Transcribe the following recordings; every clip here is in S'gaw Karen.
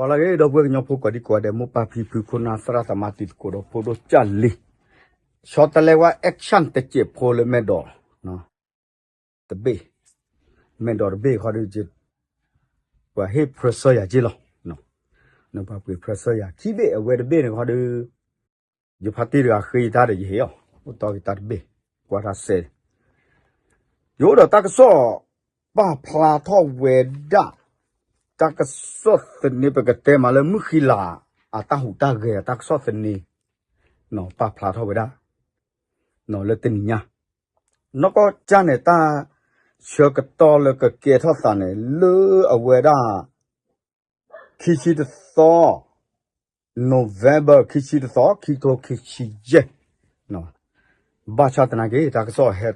ပှၤလၢအဂ့ၤ ဒီပုၢ်ဝဲၢ်ကညီဖိကိးဒံကိးဂၤဒဲး မိၢ်ပၢ်ဖံဖု ခိၣ်နၢ်သရၣ်သမါ တံၤသကိးဒီးဖိဒိၣ်ကၢ်လံၤ, ဆီတလဲဝဲ action တစဲးဖိလၢမဲာ်ဒိး တဘ့ၣ်, မဲာ်ဒိးတဘ့ၣ်ခီဒီး ပှၤဟ့ၣ် pressure ယၤက့လီၤ. နပှၤပှ့ၤ pressure ယၤ ခံဘ့ၣ် အဝဲတဘ့ၣ်န့ၣ်ခီဒီး ယဖါတံၢ်တဂၤဃ့ယတၢ်ဒီးယဟ့ၣ်အီၤ, အိၣ်တီၢ်က့ၤတၢ်တဘ့ၣ်, ကွၢ်တၢ်စဲး, ယအိၣ်ဒီးတၢ်ကစီၣ် ပာ်ဖျါထီၣ်ဝဲဒၣ် တၢ်ကစီၣ်သန့ ပကတဲမးလၢမုၢ်ဃံလၤ အတၢ်ဟူးတၢ်ဂဲၤအတၢ်ကစီၣ်သန့ ပာ်ဖျါထီၣ်ဝဲဒၣ် လၢတနံၤညါ, နီၢ်ကီၢ်ကၢ်န့ၣ် တၢ်ဆၢကတီၢ်လၢကကဲထီၣ်သးန့ၣ် လၢအဝဲဒၣ် ခံဆံတသီ November ခံဆံတသီ ခံကထိခံဆံယဲၢ်, ဘၣ်ဆၣ်သနာ်က့ တၢ်ကစီၣ်ဟဲ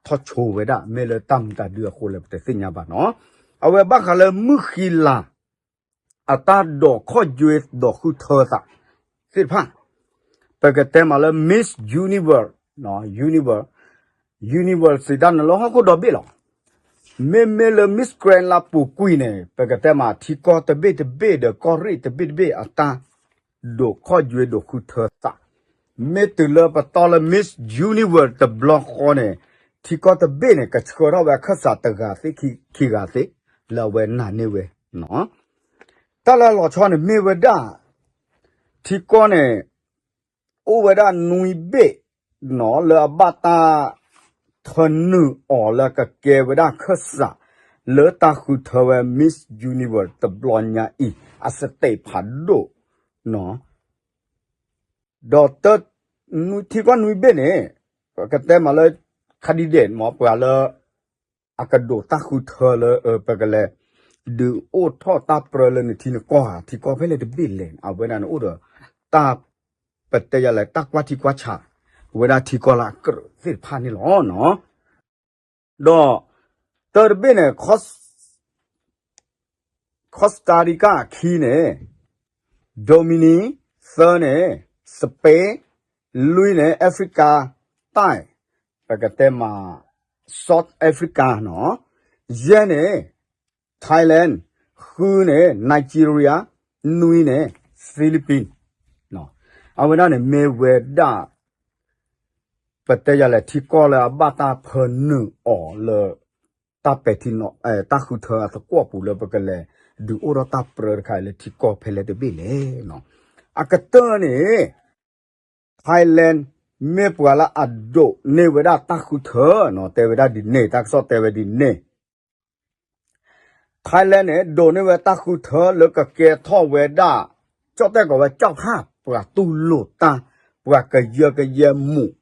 ထီၣ်ဆိဝဲဒၣ် မ့ၢ်လၢတၢ်မနုၤတၢ်ဒုအဃိလဲၣ် ပတသ့ၣ်ညါဘၣ်နီၤ, အဝဲဘၣ်ဃးလၢမုၢ်ဃံလၤ အတၢ်ဒိးခီၣ်ယွဲဒိးဃုထၢသးသ့ၣ်တဖၣ်, ပကတဲမးလၢ Miss Universe, Universe, Universe စံးတၢ်န့ၣ်လၢဟီၣ်ခိၣ်ဒီဘ့ၣ်လီၤ. မ့မ့ၢ်လၢ Miss Grand လၢအပူၤကွံာ်န့ၣ် ပကတဲမးထံကီၢ်တဘ့ၣ်တဘ့ၣ်ဒီးကီၢ်ရ့ၣ်တဘ့ၣ်တဘ့ၣ်အတၢ် ဒိးခီၣ်ယွဲဒိးဃုထၢသး, မ့ၢ်တုၤလၢပတီၢ်လၢ Miss Universe တဘျီဃီန့ၣ် ထံကီၢ်တဘ့ၣ်န့ၣ် ကဆှၢထီၣ်ဝဲအခၢၣ်စးတဂၤသ့ၣ်ခံဂၤသ့ၣ် လၢအဝဲနာ်န့ၢ်ဝဲ တၢ်လၢအလီၤဆီန့ၣ်မ့ၢ်ဝဲဒၣ် ထံကီၢ်န့ၣ် အိၣ်ဝဲဒၣ်နွံဘ့ၣ် လၢအဘၣ်တၢ် ထၢနုာ်အီၤလၢကကဲဝဲဒၣ်ခၢၣ်စး လၢတၢ်ဃုထၢဝဲ Miss Universe တဘျီညါအံၤ အ state ဖးဒိၣ် ဒီး ထံကီၢ်နွံဘ့ၣ်န့ၣ် ပကတဲမးလၢ candidate မ့ၢ်ပှၤလၢ အကဒိးတၢ်ဃုထၢလၢ ပကလဲၤ ဒုးအိၣ်ထီၣ်တၢ်ပြၢလၢနထံနကီၢ်ဧါ ထံကီၢ်ဖဲလဲၣ်တဘ့ၣ်လဲၣ် အဝဲဒၣ်န့ၣ်အိၣ်ဒီး တၢ် ပတဲယၤလဲၣ် တၢ်ကွၢ်ထံကွၢ်ဆး ဝဲဒၣ်ထံကီၢ်လၢအကြၢးသ့ၣ်တဖၣ်န့ၣ်လီၤ. ဒီး တၢ်တဘ့ၣ်န့ၣ် Costa Rica ခံန့ၣ် Dominican သၢန့ၣ် Spain လွံၢ်န့ၣ် Africa တၢ် ပကတဲမး South Africa နီၤ ယဲၢ်န့ၣ် Thailand ဃုန့ၣ် Nigeria နွံန့ၣ် Philippines အဝဲဒၣ်န့ၣ်မ့ၢ်ဝဲဒၣ် ပတဲယၤလဲၣ် ထံကီၢ်လၢအဘၣ်တၢ်ဖၢနုာ်အီၤလၢ တၢ်ပဲာ်ထံနီၤ တၢ်ဃုထၢအသကွီၢ်ပူၤလၢပကလဲၤ ဒုးအိၣ်ထီၣ်တၢ်ပြၢတခါအံၤလၢထံကီၢ်ဖဲလဲၣ်တဘ့ၣ်လဲၣ်. အကတၢၢ်န့ၣ် Thailand မ့ၢ်ပှၤလၢအဒိးန့ၢ်ဝဲဒၣ်တၢ်ဃုထၢနီၤ တဲဝဲဒၣ်ဒ်န့ၣ် တၢ်ကစီၣ်တဲဝဲဒ်န့ၣ် Thailand န့ၣ် ဒိးန့ၢ်ဝဲတၢ်ဃုထၢလၢကကဲထီၣ်ဝဲဒၣ် ကၠီၣ်တဲၣ်ကိးဝဲ ကၠီၣ်ဖၣ် ပှၤတူၢ်လိာ်တၢ် ပှၤကယၢကယဲမူး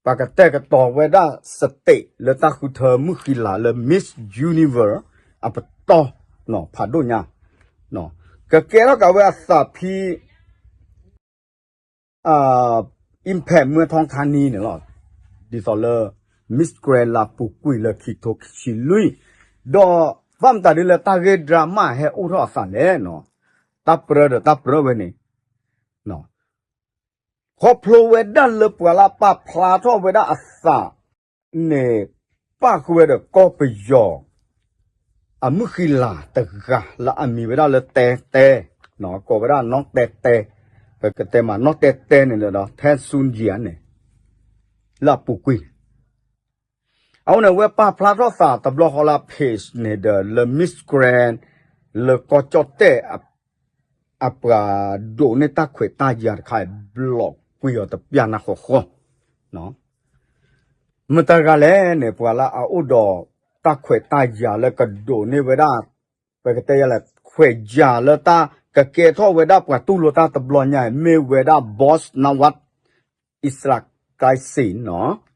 ပှၤကတဲာ်ကတီၤဝဲဒၣ် state လၢတၢ်ဃုထၢမုၢ်ဃံလၤလၢ Miss Universe အပတီၢ် ဖးဒိၣ်ညါ ကကဲထီၣ်ကးဝဲအသးဖံ Impact မွဲထီၣ်ခါနံၤန့ၣ်လီၤ. ဒ်သိးလၢ Miss Grand လၢအပူၤကွံာ်လၢခံကထိခံဆံလွံၢ် ဒီးဘၣ်မတၤဒ်လၢတၢ်ဂ့ၢ် drama ဟဲအိၣ်ထီၣ်အသးလဲၣ်နီၤ တၢ်ပြၢဒီးတၢ်ပြၢဝဲန့ၣ် ခီဖျိဝဲဒၣ်လၢပှၤလၢပာ်ဖျါထီၣ်ဝဲဒၣ်အသးန့ၣ် ပၣ်ဃုာ်ဝဲဒီးကီၢ်ပယီၤ အမုၢ်ဃံလၤတဂၤလၢအမံၤဝဲဒၣ်လၢတဲတဲ ကိးဝဲဒၣ်နီၢ်တဲတဲ ပကတဲမးနီၢ်တဲတဲန့ၣ်ဒီး ထဲဆူယံၤန့ၣ် လၢအပူၤကွံာ် အဃိန့ၣ် အဝဲပာ်ဖျါထီၣ်သးတဘျီဃီလၢအ page န့ၣ်ဒီး လၢ Miss Grand လၢကီၢ်ကၠီၣ်တဲၣ် အပှၤဒိးန့ၢ်တၢ်ခွဲးတၢ်ယာ်တခါအံၤ ဘျီးကွံာ်အီၤတပျၢ်နၢ်ဃီဃီ မတၤတဂၤလဲၣ်န့ၣ် ပှၤလၢအအိၣ်ဒီးတၢ်ခွဲးတၢ်ယာ်လၢကဒိးန့ၢ်ဝဲဒၣ် ပကတဲယၤလဲၣ် ခွဲးယာ်လၢတၢ်ကကဲထီၣ်ဝဲဒၣ်ပှၤတူၢ်လိာ်တၢ်တဘျီညါအံၤ မ့ၢ်ဝဲဒၣ် Boss Nawaz Islam Kasim နီၤ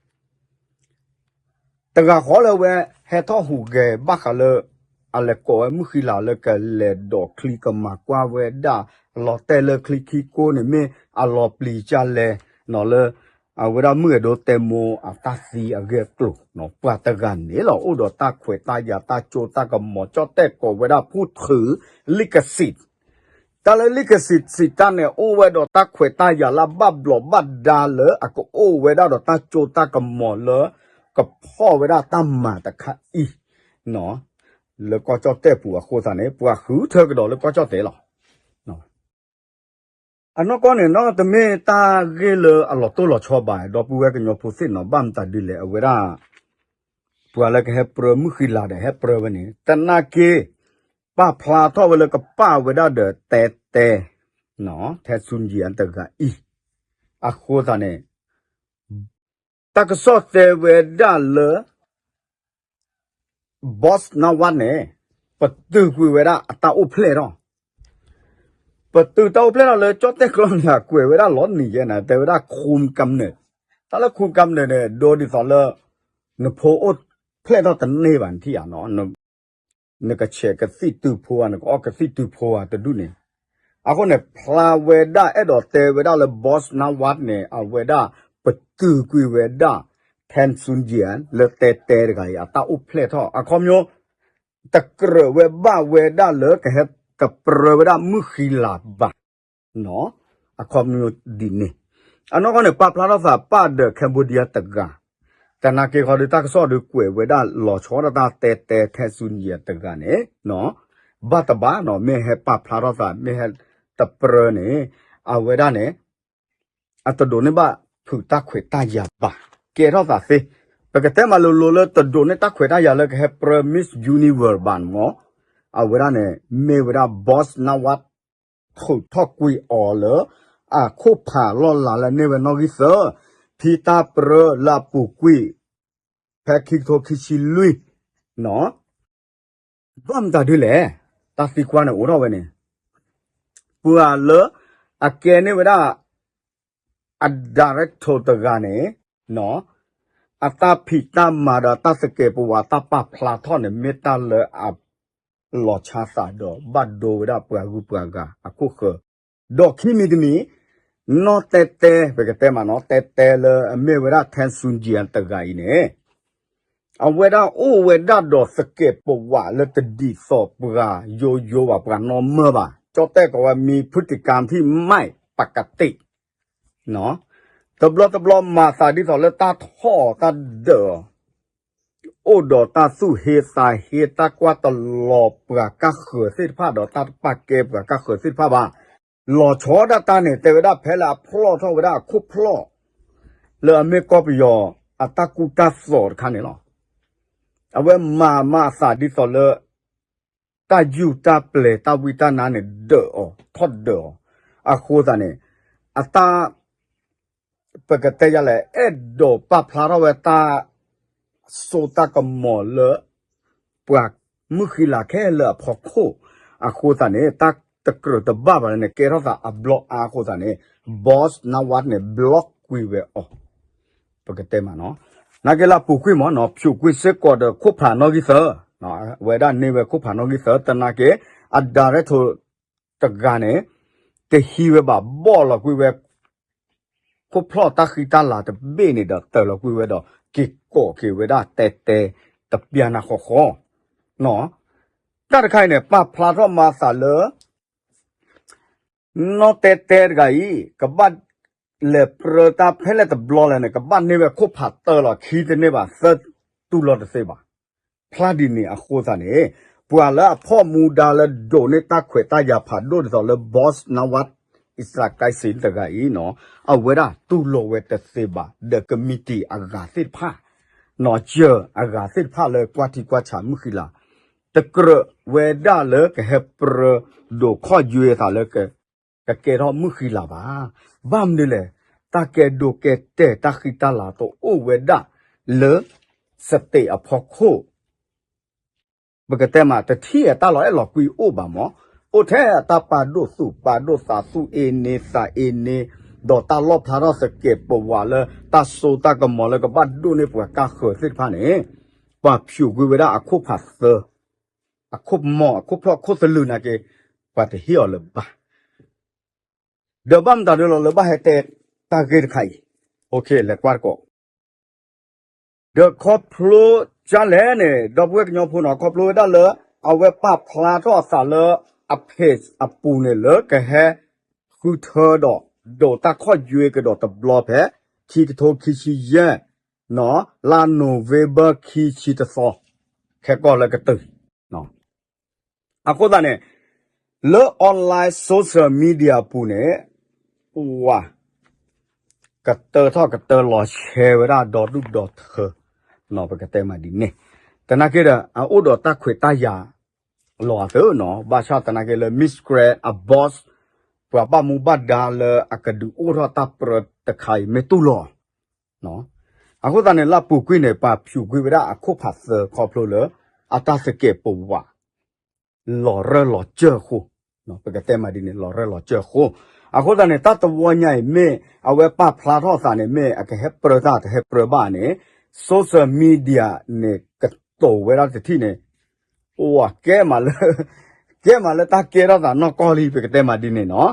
တဂၤဃီလၢဝဲဟဲထီၣ်ဟူးဂဲၤဘၣ်ဃးလၢ အလဲၤကိးဝဲမုၢ်ဃံလၤလၢကလဲၤဒိးချံကမၤကွၢ်ဝဲဒၣ် လီၤတဲာ်လၢချံခံကိန့ၣ် မ့ၢ်အလီၤပျံၤကလဲၣ်နီၤ လၢ အဝဲဒၣ်မုၢ်အဲၣ်ဒိးတဲမိအတၢ်သံအဂ့ၢ်အကျိၤနီၤ ပှၤတဂၤန့ၣ်လီၤ အိၣ်ဒီးတၢ်ခွဲးတၢ်ယာ်တၢ်စိတၢ်ကမီၤ ကၠီၣ်တဲၣ်ကိးဝဲဒၣ် ဖူၣ်ထုး လံကစံး တၢ်လၢလံကစံးစံးတၢ်န့ၣ် အိၣ်ဝဲဒီးတၢ်ခွဲးတၢ်ယာ်လၢအဘၣ်ဘျီးဘၣ်ဒါလၢအကအိၣ်ဝဲဒၣ်ဒီးတၢ်စိတၢ်ကမီၤလၢ ကဖီၣ်ဝဲဒၣ်တၢ်မၤတခါအံၤနီၤ လၢကီၢ်ကၠီၣ်တဲၣ်ပူၤအဃိသတးန့ၣ် ပှၤဃုထၢကဒီးလၢကီၢ်ကၠီၣ်တဲၣ်လီၤ. အနီၢ်ကီၢ်န့ၣ် နီၢ်တမ့ၢ်တၢ်ဂ့ၢ်လၢအလီၤတိၢ်လီၤဆီဘၣ် ဒီပုၢ်ဝဲၢ်ကညီဖိသ့ၣ်နီၤ ဘၣ်မတၤဒ်လဲၣ် အဝဲဒၣ် ပှၤလၢကဟဲပြၢမုၢ်ဃံလၤဒီး ဟဲပြၢဝဲန့ၣ် သနာ်က့ ပာ်ဖျါထီၣ်ဝဲလၢကပာ်ဝဲဒၣ်ဒီးတဲတဲ ထဲဆူညံၤအတဂၤအံၤ အဃိသတးန့ၣ် တၢ်ကစီၣ်တဲဝဲဒၣ်လၢ Boss Nawaz န့ၣ် ပတုာ်ကွံာ်ဝဲဒၣ်အတၢ်အိၣ်ဖျဲၣ်ထီၣ် ပတုာ်တၢ်အိၣ်ဖျဲၣ်ထီၣ်လၢကၠီၣ်တဲၣ်ကျိန့ၣ် အကွဲးဝဲဒၣ်လီၤနံၤယဲန့ၣ် တဲဝဲဒၣ် คุมกำเนิด တၢ်လၢ คุมกำเนิด န့ၣ် ဒိဒ်သိးလၢ နဖိအိၣ်ဖျဲၣ်ထီၣ်တန့ၢ်ဘၣ် နထံၣ်ဧါနီၤ နကဆဲးကသံၣ်တုၤဖိဧါ နကအီၣ်ကသံၣ်တုၤဖိဧါတဒူၣ်န့ၣ် အဃိန့ၣ် ဖျါဝဲဒၣ်အဲၣ်ဒိးတဲဝဲဒၣ်လၢ Boss Nawaz န့ၣ် အဝဲဒၣ်ပတုာ်ကွံာ်ဝဲဒၣ် ထဲဆူညံၤ လၢတဲတဲတဂၤအံၤ အတၢ်အိၣ်ဖျဲၣ်ထီၣ် အခီပညီ တကြၢးဝဲဘၣ်ဝဲဒၣ်လၢကဟဲကပြၢဝဲဒၣ်မုၢ်ဃံလၤဘၣ် အခီပညီဒ်န့ၣ် အနီၢ်ကီၢ်န့ၣ် ပာ်ဖျါထီၣ်သးပာ်ဒီး Cambodia တဂၤ သနာ်က့ဃီဒီးတၢ်ကစီၣ်ဒီးကွဲးဝဲဒၣ်လီၤဆီဒၣ်တၢ်တဲတဲထဲဆူညံၤတဂၤန့ၣ် ဘၣ်တဘၣ်နီၤ မ့ၢ်ဟဲပာ်ဖျါထီၣ်သး မ့ၢ်ဟဲတပြၢန့ၣ် အဝဲဒၣ်န့ၣ် အတဒိးန့ၢ်ဘၣ်ဖုးတၢ်ခွဲးတၢ်ယာ်ဘၣ် ကဲထီၣ်သးသ့ ပကတဲမးလိၤလိၤလၢတဒိးန့ၢ်တၢ်ခွဲးတၢ်ယာ်လၢကဟဲပြၢ Miss Universe ဘၣ်မၢ် အဝဲဒၣ်န့ၣ် မ့ၢ်ဝဲဒၣ် Boss Nawaz ထုးထီၣ်ကွံာ်အီၤလၢ အခိၣ်ဖးလီၢ်လၤလၢန့ၢ်ဝဲနီၣ်ဂံၢ်သၢ ဖံတၢ်ပြၢလၢအပူၤကွံာ် ဖဲခံကထိခံဆံလွံၢ် ဘၣ်မတၤဒ်လဲၣ် တၢ်သံကွၢ်န့ၣ်အိၣ်ထီၣ်ဝဲန့ၣ် ပှၤလၢ အကဲန့ၢ်ဝဲဒၣ် အ director တဂၤန့ၣ် အတၢ်ဖံးတၢ်မၤဒီးတၢ်သကဲးပဝးတၢ်ပာ်ဖျါထီၣ်န့ၣ် မ့ၢ်တၢ်လၢအ လီၤဆီသးဒီးဘၣ်ဒိဝဲဒၣ်ပှၤဂုၤပှၤဂၤအခိၣ်ဃၢၤ ဒီးခံမံၤတမံၤ နီၢ်တဲတဲ ပကတဲမးနီၤ တဲတဲလၢအမ့ၢ်ဝဲဒၣ် ထဲဆူညံၤတဂၤအံၤန့ၣ် အဝဲဒၣ်အိၣ်ဝဲဒၣ်ဒီးသကဲးပဝးလၢတဒ်သိးပှၤယိယိဘၣ် ပှၤနီၢ်မၢဘၣ် ကၠီၣ်တဲၣ်ကိးဝဲ มีพฤติกรรมที่ไม่ปกติ တဘျီတဘျီမၤသးဒ်သိးလၢတၢ်ထီၣ်အီၤတၢ်ဒၢးအီၤ အိၣ်ဒီးတၢ်သူၣ်ဟ့သးဟ့ တၢ်ကွၢ်တလီၤပှၤကါဃၢၤသ့ၣ်တဖၣ်ဒီးတၢ်တပာ်ကဲပှၤကါဃၢၤသ့ၣ်တဖၣ်ဘၣ်. လီၤဆီဒၣ်တၢ်န့ၣ် တဲဝဲဒၣ်ဖဲလၢအဖျီၣ်ထီၣ်ဝဲဒၣ်အခိၣ်ဖျီၣ် လၢအမ့ၢ်ကီၢ်ပယီၤအတၢ်ကူတၢ်သိးတခါန့ၣ်လီၤ. အဝဲမၤမၤအသးဒ်သိးလၢ တၢ်ယူၢ်တၢ်ပျဲၤတၢ်ဝံတၢ်နါန့ၣ် ဒၢးအီၤ ထီၣ်ဒၢးအီၤ အဃိသတးန့ၣ် အတၢ် ပကတဲယၤလဲၣ် အဲၣ်ဒိးပာ်ဖျါထီၣ်ဝဲတၢ်စိတၢ်ကမီၤလၢ ပှၤမုၢ်ဃံလၤခဲလၢာ်အဖီခိၣ် အဃိသတးန့ၣ် တၢ်တကြၢးတဘၣ်ဘၣ်လၢန့ၣ် ကဲထီၣ်သးအဘျီအါအဃိသတးန့ၣ် Boss Nawaz န့ၣ် block ကွံာ်ဝဲအီၤ ပကတဲမးနီၤ နာ်က့လၢအပူၤကွံာ်မးနီၤ ဖျိးကွံာ်စ့ၢ်ကီးဒီးခိၣ်ဖးနီၣ်ဂံၢ်သၢ အဝဲဒၣ်န့ၢ်ဝဲခိၣ်ဖးနီၣ်ဂံၢ်သၢ သနာ်က့ အ director တဂၤန့ၣ် တဟံးဝဲဘၣ် ဘီၣ်လီၤကွံာ်ဝဲ ခိၣ်ဖျီၣ်တၢ်ဃံတၢ်လၤတဘ့ၣ်န့ၣ်ဒီး တၢၤလီၤကွံာ်ဝဲဒီး က့ၤကိးက့ၤဝဲဒၣ်တဲတဲ တပျၢ်နၢ်ဃီဃီ တၢ်တခါအံၤန့ၣ် ပာ်ဖျါထီၣ်မၤသးလၢ နီၢ်တဲတဲတဂၤအံၤ ကဘၣ်လဲၤပြၢတၢ်ဖဲလဲၣ်တဘျီလဲၣ်န့ၣ် ကဘၣ်န့ၢ်ဝဲခိၣ်ဖးတၢလီၤ ခံတန့ၢ်ဘၣ် သၢတူၢ်လိာ်တသ့ဘၣ်. ဖျါဒ်န့ၣ်အဃိသတးန့ၣ် ပှၤလၢအဖီၣ်မူဒါလၢဒိးန့ၢ်တၢ်ခွဲးတၢ်ယာ်ဖးဒိၣ်ဒ်သိးလၢ Boss Nawaz Isaak Kasim တဂၤအံၤနီၤ အဝဲဒၣ်တူၢ်လိာ်ဝဲတသ့ဘၣ် ဒီးကမံးတံာ်အဂၤသ့ၣ်တဖၣ် နီၤ ကၢၤအဂၤသ့ၣ်တဖၣ်လၢကွၢ်ထံကွၢ်ဆးမုၢ်ဃံလၤ တကြၢးဝဲဒၣ်လၢကဟဲပြၢဒိးခီၣ်ယွဲသးလၢ ကကဲထီၣ်မုၢ်ဃံလၤဘၣ်. ဘၣ်မနုၤလဲၣ် တၢ်ကဲဒိးကဲတဲာ်တၢ်ဃံတၢ်လၤတအိၣ်ဝဲဒၣ်လၢ state အဖီခိၣ် ပကတဲမး တထံၣ်အတၢ်လီၤအဲၣ်လီၤကွံအိၣ်ဘၣ်မး, အိၣ်ထဲအတၢ်ပာ်ဒိၣ်သူၣ်ပာ်ဒိၣ်သး သူၣ်အ့န့သးအ့န့, ဒီးတၢ်လီၣ်ဖျါထီၣ်သကဲးပဝးလၢ တၢ်စိတၢ်ကမီၤလၢကဘၣ်ဒိၣ်န့ၢ်ပှၤကါဃၢၤသ့ၣ်တဖၣ်န့ၣ်, ပှၤဖျိးကွံာ်ဝဲဒၣ်အခိၣ်ဖးသၢ, အခိၣ်မီၢ် အခိၣ်ဖျီၣ်ခိၣ်သလုးနာ်က့, ပှၤတဟ့ၣ်အီၤလၢၤဘၣ် ဒီးဘၣ်မတၤဒ်လဲၣ်လၢဘၣ်ဟဲတဲတၢ်ဂ့ၢ်တခါအံၤ, လဲၤကွၢ်တကိး, ဒီးခီဖျိဒ်လဲၣ်န့ၣ် ဒီပုၢ်ဝဲၢ်ကညီဖိန့ၣ် ခီဖျိဝဲဒၣ်လၢ အဝဲပာ်ဖျါထီၣ်အသးလၢ အ page အပူၤန့ၣ် လၢကဟဲဃုထၢဒီး ဒိးတၢ်ခီၣ်ယွဲကဒီးတဘျီဖဲ ခံကထိခံဆံယဲၢ် လါ November ခံဆံတသီ, ခဲကီၢ်လၢကတုၤ, အဃိသတးန့ၣ် လၢ online social media အပူၤန့ၣ် ဝၤ ကတၢထီၣ်ကတၢလီၤ share ဝဲဒၣ်ဒီဒူၣ်ဒီထၢ ပကတဲမးဒ်န့ၣ်, သနာ်က့ဒီး အအိၣ်ဒီးတၢ်ခွဲးတၢ်ယာ်လီၤအသးနီၤ, ဘၣ်ဆၣ်သနာ်က့လၢ Miss Grand အ boss ပှၤဘၣ်မူဘၣ်ဒါလၢအကဒုးအိၣ်ထီၣ်တၢ်ပြၢတခါအံၤ မ့ၢ်တူၢ်လိာ် အဃိသတးန့ၣ် လၢအပူၤကွံာ်န့ၣ် ပှၤဖၠူးကွံာ်ဝဲဒၣ်အခိၣ်ဖးသၢခီဖျိလၢ အတၢ်သကဲးပဝး လီၤရၢၢ်လီၤစၢၢ်အဃိ, ပကတဲမးဒ်န့ၣ် လီၤရၢၢ်လီၤစၢၢ်အဃိ, အဃိသတးန့ၣ် တၢ်တဝီညါအံၤမ့ၢ် အဝဲပာ်ဖျါထီၣ်အသးန့ၣ် မ့ၢ်အကဟဲပြၢတၢ်တဟဲပြၢဘၣ်န့ၣ် social media န့ၣ် ကတိၤဝဲဒၣ်တထံၣ်န့ၣ် အိၣ်ကဲမးလၢ ကဲမးလၢတၢ်ကဲထီၣ်သးနီၢ်ကီၢ်လံ ပကတဲမးဒ်န့ၣ်နီၤ.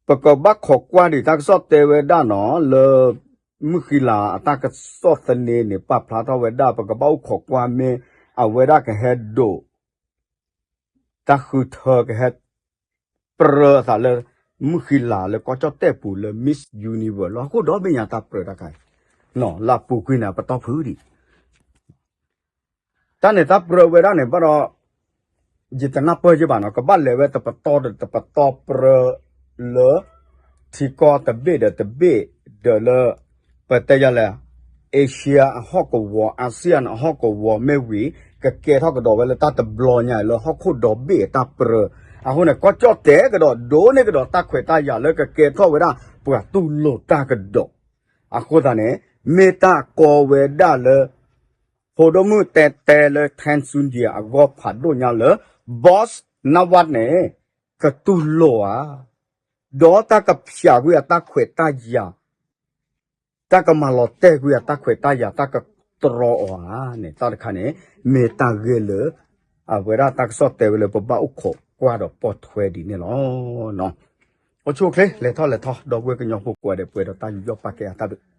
ပကဘၣ်ခိးကွၢ်ဒံးတၢ်ကစီၣ်တဲဝဲဒၣ်နီၤ လၢ မုၢ်ဃံလၤအတၢ်ကစီၣ်သန့န့ၣ် ပာ်ဖျါထီၣ်ဝဲဒၣ် ပကဘၣ်အိၣ်ခိးကွၢ်မ့ၢ် အဝဲဒၣ်ကဟဲဒိး တၢ်ဃုထၢကဟဲ ပြၢအသးလၢ မုၢ်ဃံလၤလၢကီၢ်ကၠီၣ်တဲၣ်ပူၤလၢ Miss Universe လီၤဟီၣ်ခိၣ်ဒီဘ့ၣ်ညါတၢ်ပြၢတၢ်ခါအံၤ လၢအပူၤကွံာ်န့ၣ် ပတီၢ်ဖုးဒံး တၢ်န့ၣ်တၢ်ပြၢဝဲဒၣ်န့ၣ်ဘၣ်ဒီး ယတနၢ်ပၢၢ်ယဘၣ်နီၤ ကဘၣ်လဲၤဝဲတပတီၢ်ဒီးတပတီၢ်ပြၢလၢ ထံကီၢ်တဘ့ၣ်ဒီးတဘ့ၣ် ဒီးလၢ ပတဲယၤလဲၣ် Asia အဟီၣ်ကဝီၤ ASEAN အဟီၣ်ကဝီၤမ့ၢ်ဝံၤ ကကဲထီၣ်ကဒီးဝဲလၢတၢ်တဘျီညါလၢဟီၣ်ခိၣ်ဒီဘ့ၣ်အတၢ်ပြၢ အဃိန့ၣ် ကီၢ်ကၠီၣ်တဲၣ်ကဒီး ဒိးန့ၢ်ကဒီးတၢ်ခွဲးတၢ်ယာ်လၢကကဲထီၣ်ဝဲဒၣ် ပှၤတူၢ်လိာ်တၢ်ကဒီး အဃိသတးန့ၣ် မ့ၢ်တၢ်ကီဝဲဒၣ်လၢ ဖိဒိၣ်မုၣ်တဲတဲလၢ Tan Sundya အဂီၢ်ဖးဒိၣ်ညါလၢ Boss Nawaz န့ၣ် ကတူၢ်လိာ်ဧါ, ဒီးတၢ်ကဖျးကွံာ်အတၢ်ခွဲးတၢ်ယာ်, တၢ်ကမၤလီၤတဲာ်ကွံာ်အတၢ်ခွဲးတၢ်ယာ် တၢ်ကတြီအီၤဧါန့ၣ် တၢ်တခါန့ၣ် မ့ၢ်တၢ်ဂ့ၢ်လၢ အဝဲဒၣ်တၢ်ကစီၣ်တဲဝဲလၢပဘၣ်အိၣ်ခိးကွၢ်ဒီးပိာ်ထွဲဒ်န့ၣ်လီၤ. အိၣ်ဆူၣ်အိၣ်ချ့ လဲၤထီၣ်လဲၤထီ ဒီပုၢ်ဝဲၢ်ကညီဖိကိးဂၤဒဲး ပှဲၤဒီးတၢ်ယူးယီၣ်ပာ်ကဲအတၢ်ဘျုး